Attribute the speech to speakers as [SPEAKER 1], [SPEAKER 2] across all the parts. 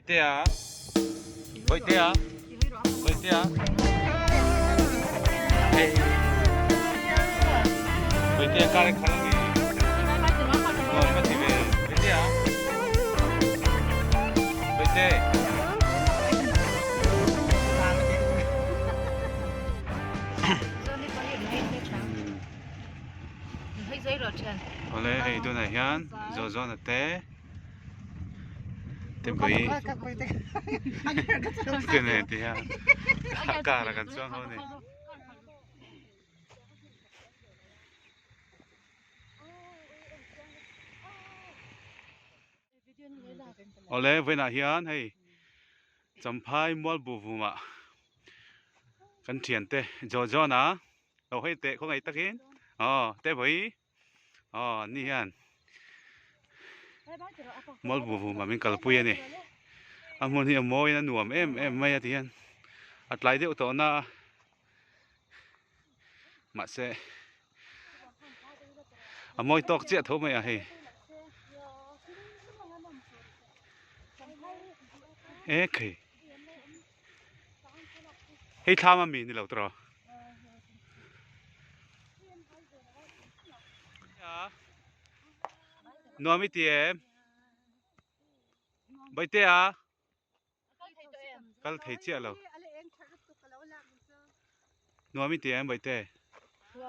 [SPEAKER 1] Bawihtea Bawihtea Bawihtea Hey Bawihtea kar khalh a ni Nuam ka ti ve Bawihtea Bawihte Awle hei tunah hian zawh zawhna te te pui te nen ti hian car ah kan chuang ho a ni. Awle vawiinah hian hei Champhai Mualbuvumah kan thiante John John-a lo hawi teh khawngaih takin aw te vawi aw an ni hian Mualbuvumah min kalpui a ni a hmun hi a mawiin a nuam em em mai a ti hian a tlai deuh tawh na a mahse a mawi tawk chiah tho mai a hei e khai hei thlam ami ni lo tawh nuam i ti em Bawihtea kal thei chiah lo nuam i ti em Bawihte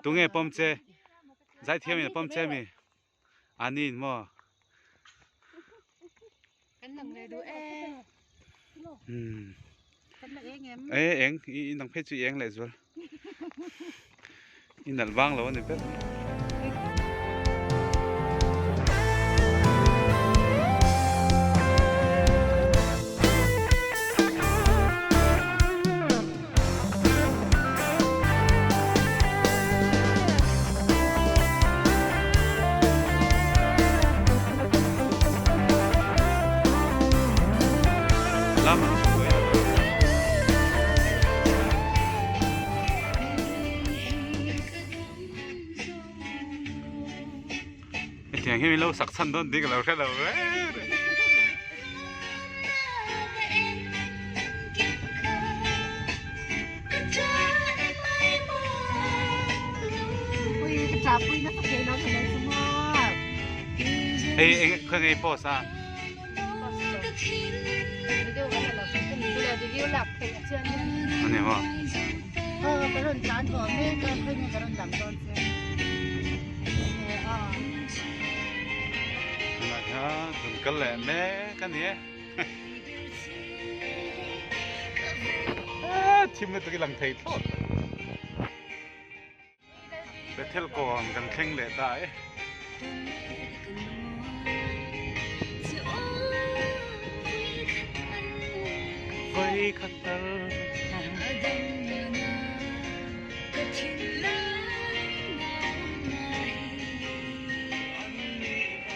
[SPEAKER 1] tunge pawm che zaithiam in a pawm che mi ani in maw e eng i nang phei chu i eng leh zual i nalh vang lo a ni ber. Lam an chhuk mai a. Hetiang hi min lo sak chhan dawn tih ka lo hre lo reng reng. Hei eng khaw nge post a? Ani maw? Tunah hian kan kal leh mek a ni e. Thim lutuk i lang thei thlawt. Bethel kawn kan thleng leh ta e. Vai khat tal.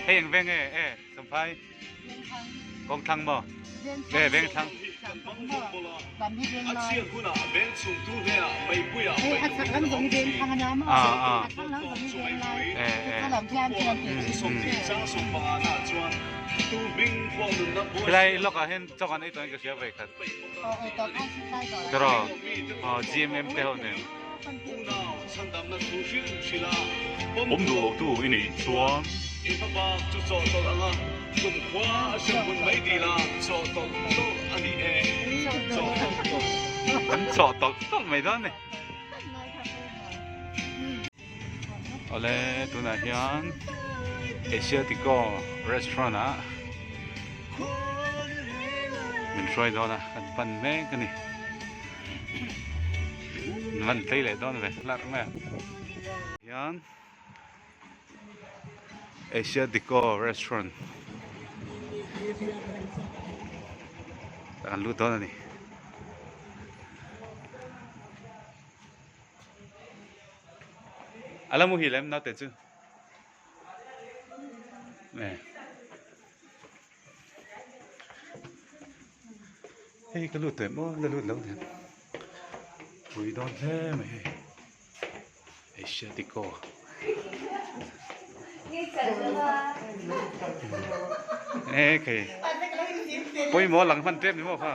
[SPEAKER 1] Hei eng veng e e Samphai. Kawng thlang maw? E veng thlang. Helai lawk ah hian chaw kan ei tawh in ka hria ve khat. Tiraw? Aw GMM te ho nen.
[SPEAKER 2] Awm duh loh tu i nih chuan.
[SPEAKER 1] Kan chawh tawlh tawlh mai dawn a ni. Awle tunah hian Asiatico restaurant ah min hruai dawn a kan pan mek a ni. Van tlei leh dawn ve hlarh mai a. Hian Asia Deco restaurant kan lut dawn a ni. A la muhil em naute chu? Hei ka lut tawh em aw la lut lo nen pui dawn hle mai hei Asiatico e khai. Pawimawh lang hman tep ni maw kha.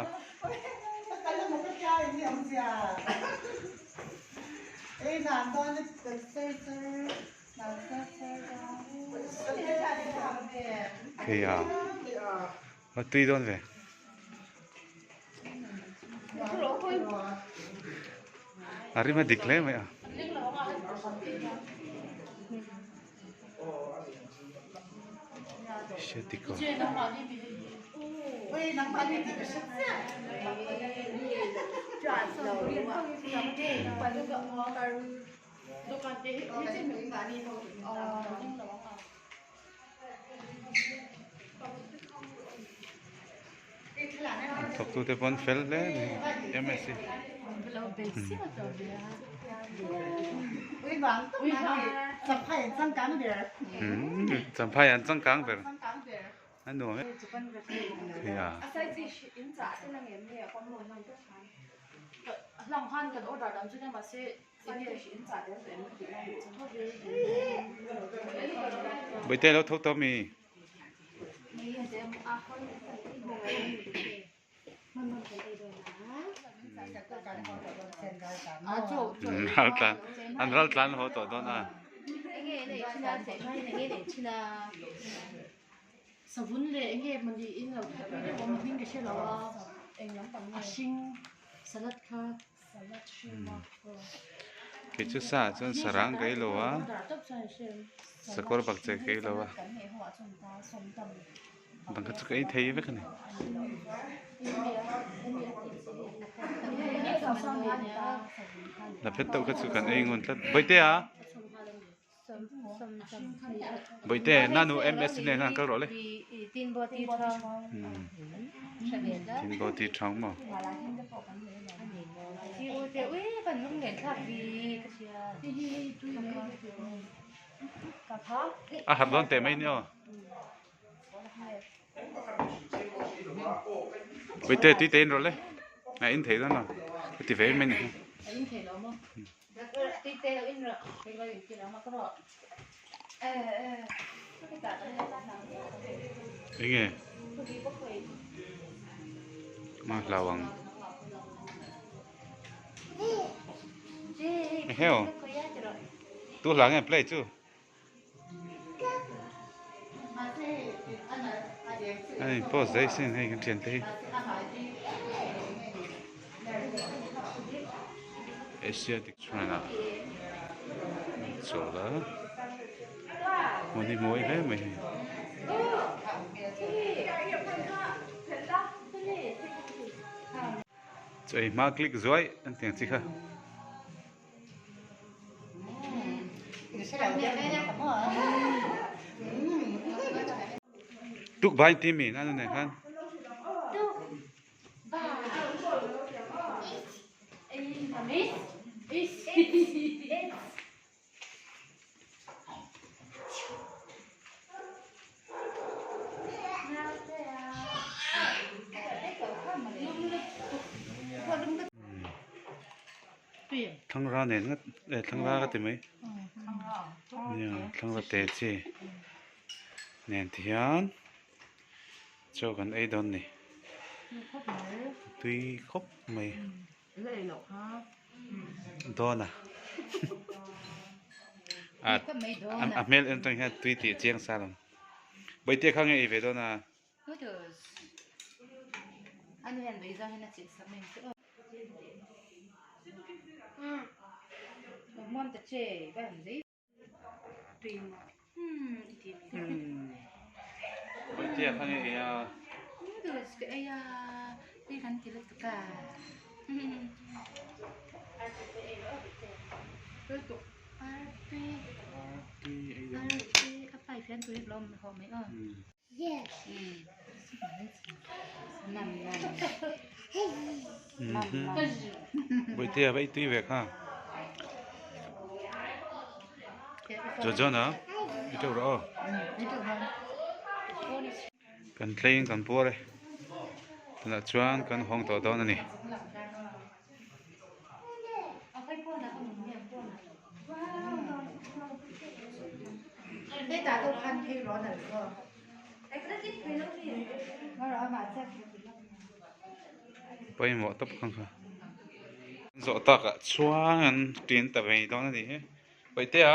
[SPEAKER 1] Hei a va tui dawn ve. A rim a dik hle mai a. Thawktute pawh an fel hle mai mse. Champhai an changkang ber a nuam e hei a. Bawihte lo tho tawh mi. Ral tlan an ral tlan haw tawh dawn a. Kei chu sa ah chuan sarang ka ei lo a sakawr bakcheh ka ei lo a dang kha chu ka ei thei vek a ni. La phet deuh kha chu kan ei ngun tlat bawihte a. Bawihte nanu ms nen khan kal rawh le tinbaw ti thang maw a harh dawn teh mai ni aw Bawihte tui te in rawh le a in thei dawn lo ka ti ve mai ni. Enge ma hlau ang heo tu hla nge play chu Hei post daih sin hei kan thian te hi Asiatic shrine ah an chawl a hmun hi mawi hle mai hei. Chaw ei hma click zuai an tih ang chi kha. Tuk bai ti mi na ne khan. Thlangra nen ngat eh thlangra ka ti mai nia thlangra te chi nen ti hian chaw kan ei dawn ni tui khawp mai dawn a a hmel en atang hian tui tih a chiang sa lo bawihte kha nge ei ve dawn a. Bawihtea kha nge ei a?
[SPEAKER 3] Noodles ka ei a, tui kan ti lutuk a. Artui. Artui a pai fian tui hlawm haw mai aw.
[SPEAKER 1] Bawihtea va i tui ve kha. Jojona i teuh rawh aw. Kan tleiin kan puar e. Tunah chuan kan hawng tawh dawn a ni. Pawimawh tawp kha kha. Zawh takah chuan an tin ta vei dawn a ni hi. Pawihtea.